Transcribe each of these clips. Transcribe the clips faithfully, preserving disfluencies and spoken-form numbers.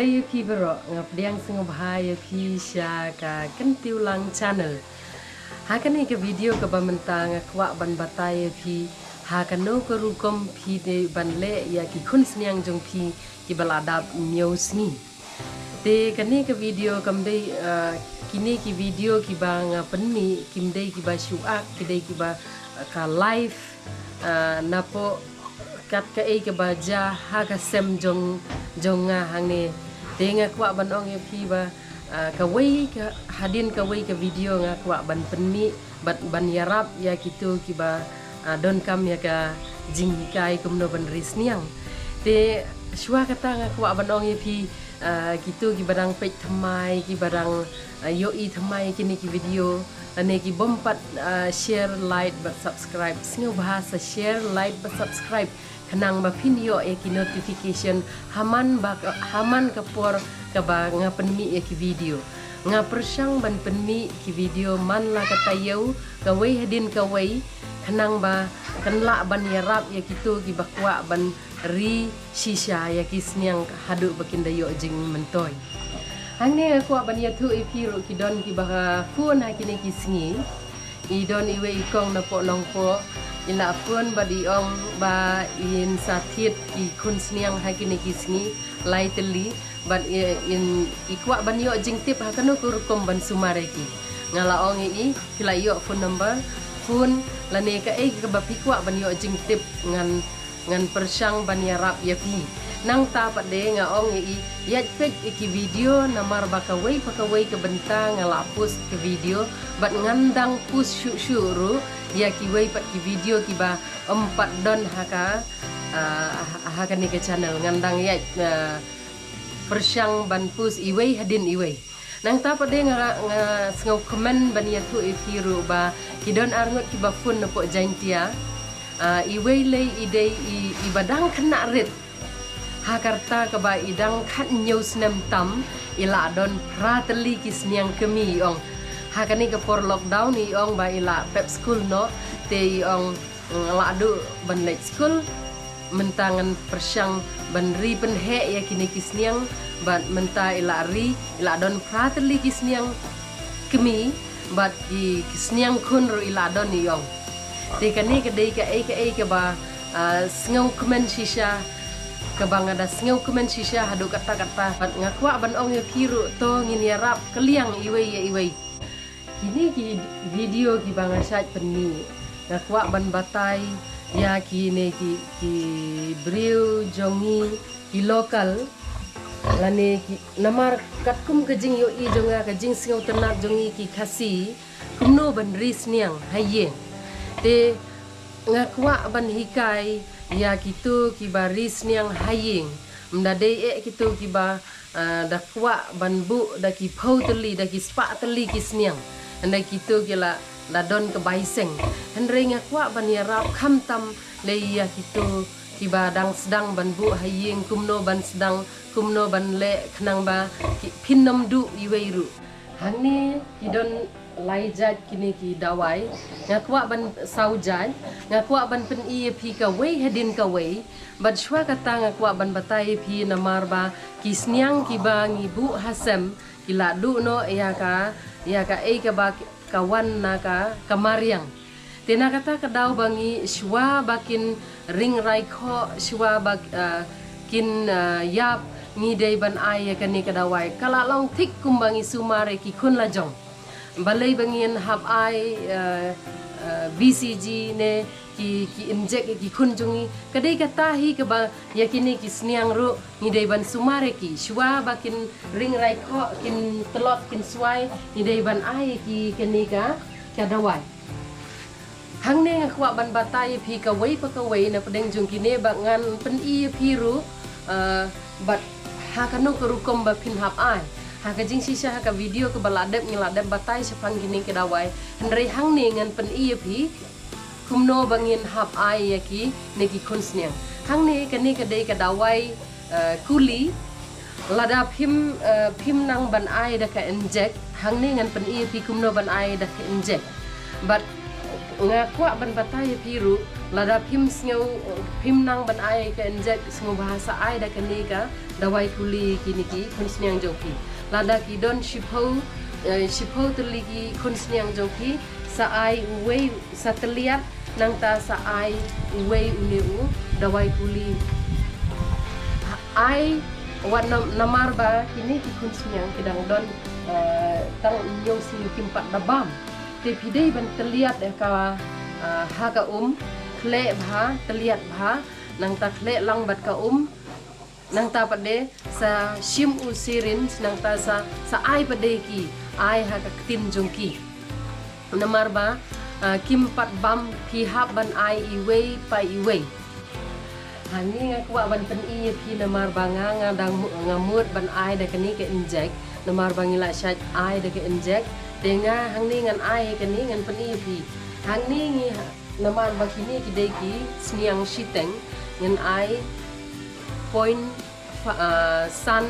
Ïa phi baroh, nga pdiang sngewbha ïa phi sha ka Kyntiew Lang Channel. Ha kane ka video kaba mynta nga kwah ban batai ïa phi ha kano ka rukom phi dei ban leh ïa ki khun sniang jong phi kiba la dap hynñiew sngi. Te kane ka video kam dei, ah, kine ki video kiba nga pynmih kim dei kiba shu ak, ki dei kiba, ah, ka live, ah, napoh kat kaei kaba jia ha ka sem jong, jong nga hangne. Te nga kwah ban ong ïa phi ba, ah, kawei ka, hadien kawei ka video nga kwah ban pynmih bad ban ïarap ïa kito kiba, ah, donkam ïa ka jinghikai kumno ban ri sniang. Te shuwa kata nga kwah ban ong ïa phi, ah, kito kiba dang peit thymmai, kiba dang, ah, ïohi thymmai kine ki video, lane ki bym pat, ah, share, like bad subscribe, sngewbha sa share, like bad subscribe khnang ba phin ïoh ïa ki notification ha man ba ka, ha man ka por kaba nga pynmih ïa ki video. Nga pyrshang ban pynmih ki video man la ka taïew, kawei hadien kawei, khnang ba kan lah ban ïarap ïa kito kiba kwah ban ri shisha ïa ki sniang haduh ba kin da ïoh jingmyntoi. Hangne nga kwah ban ïathuh ïa phi ruh, ki don kiba phone ha kine ki sngi. I don iwei i kong napoh Nongpoh, i la phone bad i ong ba in sa thied ki khun sniang ha kine ki sngi lai tylli, bad i, in, i kwah ban ïoh jingtip ha kano ka rukom ban sumar ïa ki. Nga la ong ïa i, phi la ïoh phone number, phone, lane kaei kaba phi kwah ban ïoh jingtip, ngan, ngan pyrshang ban ïarap ïa phi. Nangta pat de nga ong ïa i, ïaid peit ïa ki video, namar ba kawei pa kawei ka bynta nga la post ka video, bad ngan dang post shuh shuh ruh ïa kiwei pat ki video kiba ym pat don ha ka, ah, ha kane ka channel, ngan dang ïaid, ah, pyrshang ban post iwei hadien iwei. Nangta pat de nga, nga sngewkmen ban ïathuh ïa phi ruh ba ki don arngut kiba phone napoh Jaintia. Ah, iwei lei i dei i, iba dang khynnah rit. Ha ka rta kaba i dang khathynñiew snem tam, i la don phra tylli ki sniang kmie, i ong. Ha kane ka por lockdown i ong ba i la pep skul noh, te i ong, mm, la duh ban leit skul. Mynta ngan pyrshang ban ri pynheh ïa kine ki sniang, bad mynta i la ri, i la don phra tylli ki sniang kmie, bad ki, ki sniang khun ruh i la don, i ong. Te kane ka dei kaei kaei kaba, ah, sngewkmen shisha, kaba nga da sngewkmen shisha haduh katta katta. Bad nga kwah ban ong ïa phi ruh, to ngin ïarap kylliang iwei ïa iwei. Kine ki video kiba nga shait pynmih, nga kwah ban batai ïa kine ki, ki briew jong ngi, ki local, lane ki, namar katkum ka jingïohi jong nga, ka jingsngewtynnat jong ngi ki Khasi, kumno ban ri sniang ha ïing. Te nga kwah ban hikai ïa kito kiba ri sniang ha ïing. Ym da dei eh kito kiba, ah, da kwah ban buh da ki phew tylli, da ki spah tylli ki sniang. Hynrei kito ki la da don ka bai seng. Hynrei nga kwah ban ïarap khamtam lei ïa kito kiba dang sdang ban buh ha ïing, kumno ban sdang, kumno ban leh khnang ba ki, phin ym duh iwei ruh. Hangne ki don lai jait kine ki dawai. Nga kwah ban, saw jait. Nga kwah ban pyni ïa phi kawei hadien kawei. Bad shuwa kata nga kwah ban batai ïa phi, namar ba ki sniang kiba ngi buh ha sem, ki la duh noh ïa ka, ïa kaei kaba ka wan na ka, ka mariang. Te na kata ka daw ba ngi, shuwa ba kin ring rai khoh, shuwa ba, ah, kin, ah, ïap, ngi dei ban ai ïa kane ka dawai. Ka la long thik kumba ngi sumar ïa ki khun la jong. Balei ba ngin hap ai, ah, ah, B C G ne ki, ki inject ïa ki khun jong ngi. Ka dei kata hi kaba ïa kine ki sniang ruh ngi dei ban sumar ïa ki. Shuwa ba kin ring rai khoh, kin tlot, kin swai, ngi dei ban ai ïa ki kane ka, ka dawai. Hangne nga kwah ban batai ïa phi kawei pa kawei na pdeng jong kine, ba ngan pyni ïa phi ruh, ah, bad ha kano ka rukom ba phin hap ai. Ha ka jingshisha ha ka video kaba la dep ngi la dep batai shaphang kine ki dawai. Hynrei hangne ngan pyni ïa phi kumno ba ngin hap ai ïa kine ki khun sniang. Hangne kane ka dei ka dawai, eh, kuli. Lada phim, eh, phim nang ban ai da ka inject, hangne ngan pyni ïa phi kumno ban ai da ka inject. Bad Nga kwah ban batai ïa phi ruh, lada phim sngew, phim nang ban ai ka injek, sngewbha sa ai da kane ka dawai kuli kine ki khun sniang jong phi. Lada ki don shiphew, eh, shiphew tylli ki khun sniang jong phi, sa ai uwei, sa tylliat, nangta sa ai uwei une u dawai kuli. Ai wat nam-, namar ba kine ki khun sniang ki dang don, eh, tang hynñiew sngi, kim pat da bam. Te phi dei ban tylliat ïa ka, ah, ha ka um, khleh bha, tylliat bha, nangta khleh lang bad ka um, nangta pat de sa shim u syringe, nangta sa, sa ai pat de ki, ai ha ka ktien jong ki. Namar ba, ah, kim pat bam, phi hap ban ai iwei pa iwei. Hangne nga kwah ban pyni ïa phi namar ba nga, nga dang mu-, nga mut ban ai da kane ka injek, namar ba ngi la shait ai da ka injek, te nga hangne ngan ai ïa kane, ngan pyni ïa phi. Hangne ngi ha-, namar ba kine ki dei ki sniang shiteng, ngan ai point fa-, ah, san,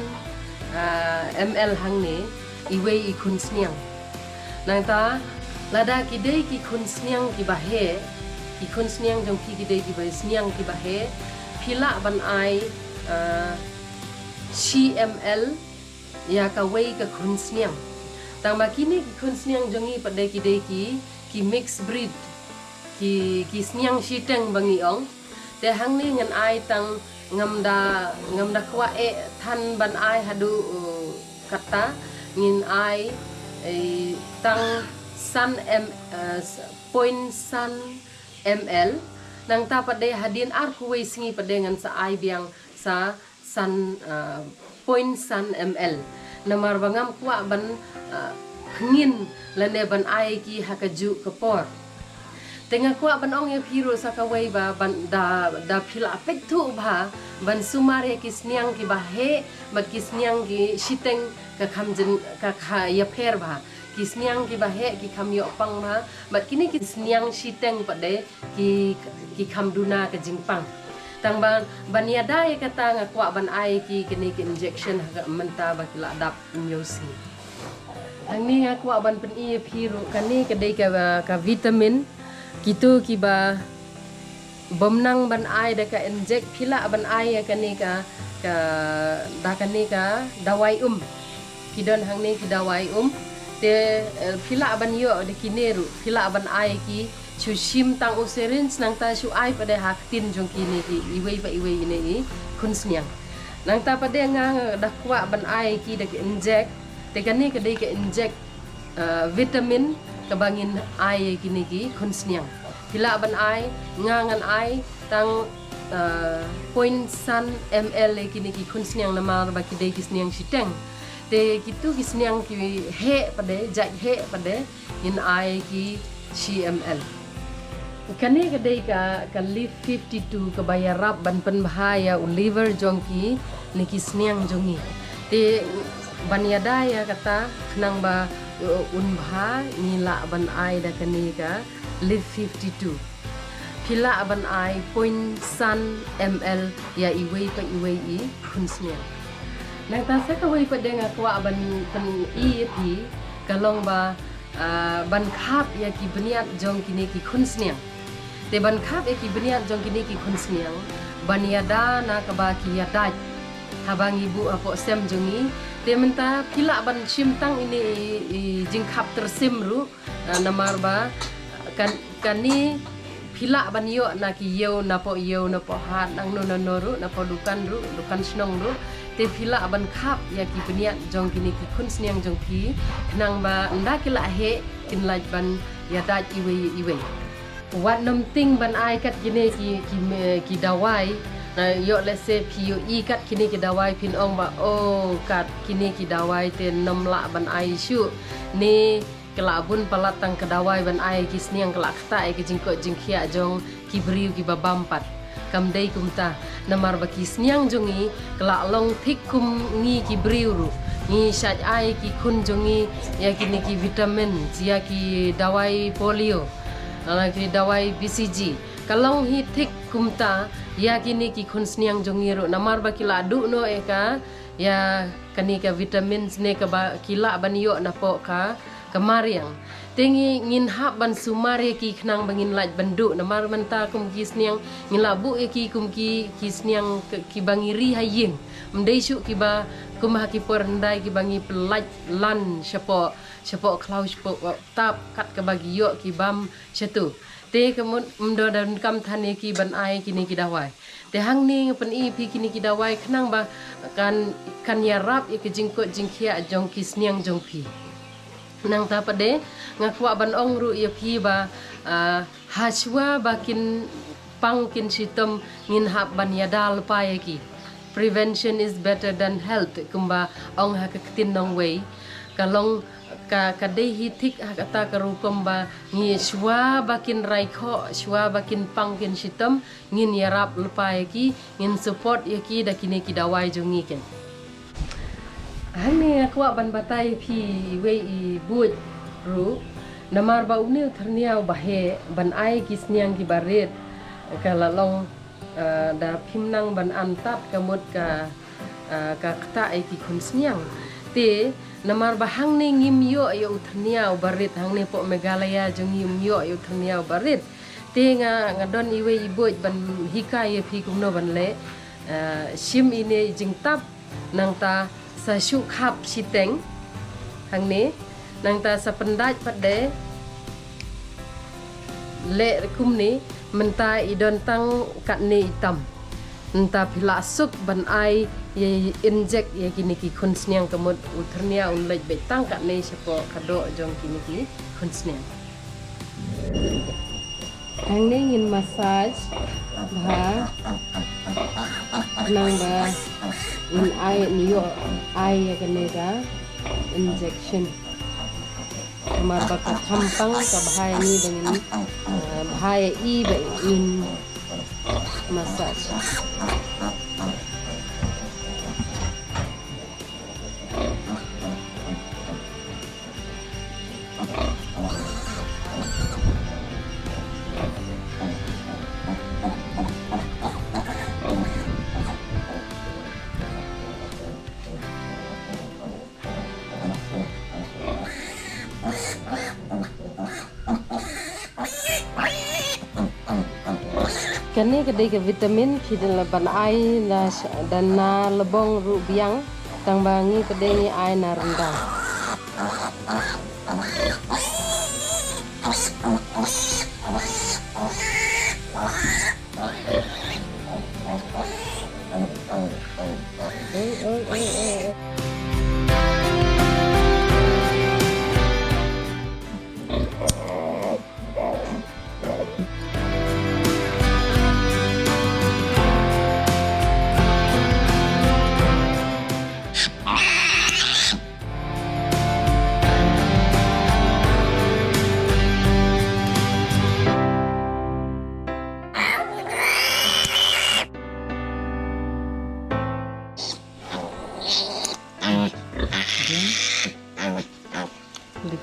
ah, M L hangne, iwei i khun sniang. Nangta, lada ki dei ki khun sniang kiba heh, ki khun sniang jong phi ki dei kiba sniang kiba heh, phi lah ban ai, ah, shi M L ïa kawei ka khun sniang. Tang ba kine ki khun sniang jong ngi pat de ki dei ki, ki mixed breed, ki, ki sniang shiteng ba ngi ong. Te hangne ngan ai tang, ngam da, ngam da kwah eh than ban ai haduh, uh, kata, ngin ai, eh, tang san M, eh, s-, point san M L. Nangta pat de hadien arphew wei sngi pat de ngan sa ai biang sa san, ah, point san M L. Namar ba ngam kwah ban, ah, khngin lane ban ai ki ha kajuh ka por. Te nga kwah ban ong ïa phi ruh sa kawei ba ban da, da phi lah peit thuh bha ban sumar ïa ki sniang kiba heh bad ki sniang ki shiteng ka kham jin, ka kha ïapher bha. Ki sniang kiba heh ki kham ïoh pang bha bad kine ki sniang shiteng pat de ki, ki kham duna ka jingpang. Tang ba ban ïada ïa kata nga kwah ban ai ki kine ki injection ha ka mynta ba ki lah dap hynñiew sngi. Hangne nga kwah ban pyni ïa phi ruh kane ka dei ka, ka vitamin. Kito kiba bym nang ban ai da ka injek, phi lah ban ai ïa kane ka, ka, da kane ka dawai um. Ki don hangne ki dawai um. Te, eh, phi lah ban ïoh da kine ruh, phi lah ban ai ki shu shim tang u syringe nangta shu ai pat de ha ktien jong kine ki iwei pa iwei ine i khun sniang. Nangta pat de nga da kwah ban ai ki da ka injek, te kane ka dei ka injek, eh, vitamin kaba ngin ai ïa kine ki khun sniang. Phi lah ban ai, nga ngan ai tang, eh, point san M L ïa kine ki khun sniang namar ba ki dei ki sniang shiteng. Te kito ki sniang ki heh pat de, jait heh pat de, ngin ai ki shi M L. Kane ka dei ka, ka Live fifty-two kaba ïarap ban pynbha ïa u liver jong kine ki sniang jong ngi. Te ban ïada ïa kata khnang ba, uh, un bha ngi lah ban ai da kane ka Live fifty-two. Phi lah ban ai point san M L ïa iwei pa iwei i khun sniang. Nangta sa kawei pat de nga kwah ban pyni ïa phi ka long ba, ah, ban khap ïa ki bniat jong kine ki khun sniang. Te ban khap ïa ki bniat jong kine ki khun sniang, ban ïada na kaba ki ïadait haba ngi buh hapoh sem jong ngi. Te mynta phi lah ban shim tang ine i, i jingkhap tyrsim ruh, ah, namar ba kan, kane phi lah ban ïoh na ki ïew, napoh ïew, napoh hat, nangno nangno ruh, napoh dukan ruh, dukan shnong ruh. Te phi lah ban khap ïa ki bniat jong kine ki khun sniang jong phi khnang ba ynda ki lah heh kin lah ban ïadait iwei iwei. Wat nym tieng ban ai kat kine ki, ki, ki dawai. Na ïoh lehse phi ïohi kat kine ki dawai phin ong ba, oh, kat kine ki dawai te nym lah ban ai shuh. Ne ka lah bun palat tang ka dawai ban ai ki sniang, ka lah ktah ïa ki jingkoit jingkhiah jong ki briew kiba bam pat. Kam dei kumta, namar ba ki sniang jong ngi ka lah long thik kum ngi ki briew ruh. Ngi shait ai ki khun jong ngi ïa kine ki vitamin, ïa ki dawai polio, ïa ki dawai B C G. Ka long hi thik kumta ïa kine ki khun sniang jong ngi ruh, namar ba ki lah duh noh ïa ka, ïa kane ka vitamin ne kaba ki lah ban ïoh napoh ka, ka mariang. Te ngi ngin hap ban sumar ïa ki khnang ba ngin lah ban duh, namar mynta kum ki sniang ngi la buh ïa ki kum ki, ki sniang ki, kiba ngi ri ha ïing. Ym dei shuh kiba kum ha ki por hyndai kiba ngi pyllait lan shapoh, shapoh khlaw shapoh tap kat kaba ki ïoh ki bam shatu. Te ka mut ym don, donkam than ïa ki ban ai kine ki dawai. Te hangne nga pyni ïa phi kine ki dawai khnang ba kan, kan ïarap ïa ka jingkut jingkhiah jong ki sniang jong phi. Nangta pat de nga kwah ban ong ruh ïa phi ba, ah, ha shuwa ba kin pang kin shitom ngin hap ban ïada lypa ïa ki. Prevention is better than health, kumba ong ha ka ktien nongwei. Ka long ka, ka dei hi thik ha kata ka rukom ba ngi shuwa ba kin rai khoh, shuwa ba kin pang kin shitom, ngin ïarap lypa ïa ki, ngin support ïa ki da kine ki dawai jong ngi ken. Hangne nga kwah ban batai ïa phi iwei i buit ruh, namar ba une u thyrniaw ba heh ban ai ki sniang kiba rit, ka la long, ah, da phim nang ban antad ka mut ka, ah, ka ktah ïa ki khun sniang. Te namar ba hangne ngim ïoh ïa u thyrniaw ba rit, hangne poh Meghalaya jong ngi ngim ïoh ïa u thyrniaw ba rit. Te nga, nga don iwei i buit ban hikai ïa phi kumno ban leh, ah, shim ine i jingtap, nangta sa shu khap shiteng hangne, nangta sa pyndait pat de. Leh kumne, mynta i don tang katne i tam. Nangta phi lah suk ban ai ïa, inject ïa kine ki khun sniang ka mut u thyrniaw un leit beit tang katne shapoh ka doh jong kine ki khun sniang. Hangne ngin massage bha, nang ba ngin ai, ngin ïoh ai ïa kane ka injection. Namar ba ka kham pang, ka bha ïa ngi ba ngin, ah, bha ïa i ba ngin massage. Kane ka dei ka vitamin, phi dei lah ban ai na sh-, da na lbong ruh biang, tang ba ngi pat de ngi ai na ryndang. Level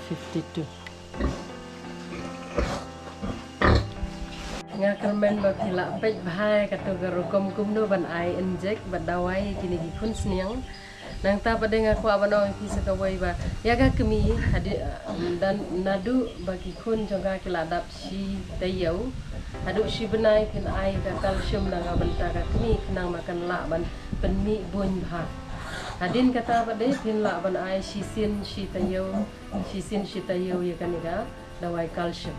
fifty-two. Nga kyrmen ba phi lah peit bha ïa kato ka rukom kumno ban ai inject bad dawai ïa kine ki khun sniang. Nangta pat de nga kwah ban ong ïa phi sa kawei ba ïa ka kmie, hadien, um, dan naduh ba ki khun jong ka ki la dap shi taïew, haduh shi bnai phin ai ka calcium na ka bynta ka kmie khnang ba kan lah ban pynmih buiñ bha. Hadien kata pat de phin lah ban ai shisien shi taïew, shisien shi taïew ïa kane ka dawai calcium.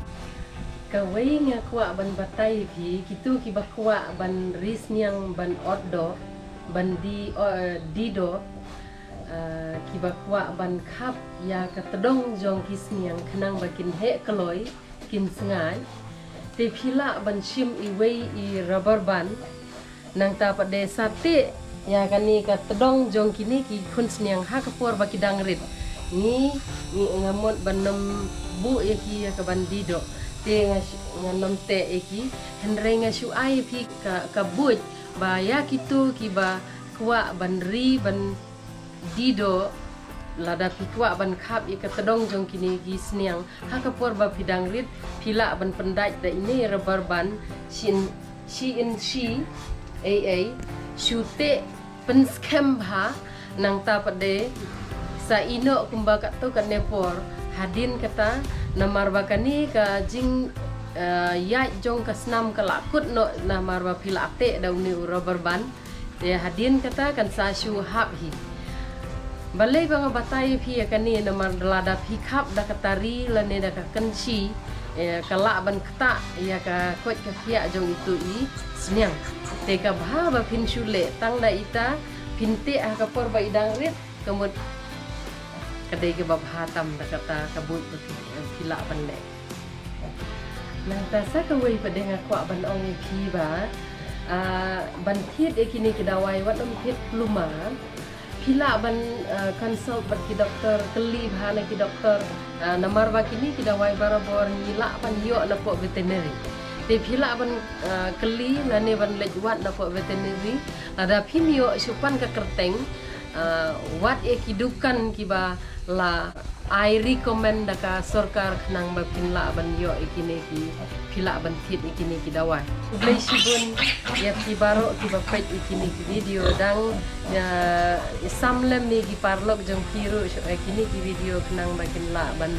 Kawei nga kwah ban batai ïa phi, kito kiba kwah ban ri sniang ban ot doh, ban die, eh, die doh, eh, kiba kwah ban khap ïa ka tdong jong ki sniang khnang ba kin heh kloi, kin sngaid. Te phi lah ban shim iwei i rubber band. Nangta pat de sa teh ïa kane ka tdong jong kine ki khun sniang ha ka por ba ki dang rit. Ngi, ngi nga mut ban nym buh ïa ki ïa ka ban die doh. Te nga sh-, nga nym teh ïa ki. Hynrei nga shu ai ïa phi ka, ka buit ba ïa kito kiba kwah ban ri ban die doh, lada phi kwah ban khap ïa ka tdong jong kine ki sniang ha ka por ba phi dang rit, phi lah ban pyndait da ine i rubber band, shi in-, shi inshi, ei ei, shu teh pynskhem bha. Nangta pat de sa ïehnoh kumba katto katne por, Hadien kata, namar ba kane ka jing, eh, ïaid jong ka snam ka la kut noh, namar ba phi la teh da une u rubber band. Te hadien kata kan sa shu hap hi. Balei ba nga batai ïa phi ïa kane, namar lada phi khap da ka tari lane da ka kynshi, eh, ka lah ban ktah ïa ka koit ka khiah jong itu i sniang. Te ka bha ba phin shu leh tang da ita, phin teh ha ka por ba i dang rit, ka mut ka dei kaba bha tam da kata ka buit ba phi, phi lah ban leh. Nangta sa kawei pat de nga kwah ban ong ïa phi ba, ah, ban thied ïa kine ki dawai wat nym thied pluma. Phi lah ban, ah, consult bad ki doktor, kylli bha na ki doktor, ah, namar ba kine ki dawai barabor ngi lah ban ïoh na pok veterinary. Te phi lah ban, ah, kylli lane ban leit wad na pok veterinary. Lada phim ïoh shu pan ka kyrteng, ah, wad ïa ki dukan kiba la ai recommend da ka sorkar khnang ba phin lah ban ïoh ïa kine ki, phi lah ban thied ïa kine ki dawai. Khublei shibun ïa phi baroh kiba peit ïa kine ki video, dang ïa sam lem ïa ki paralok jong phi ruh shuh ïa kine ki video khnang ba kin lah ban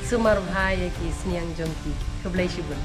sumar bha ïa ki sniang jong ki. Khublei shibun.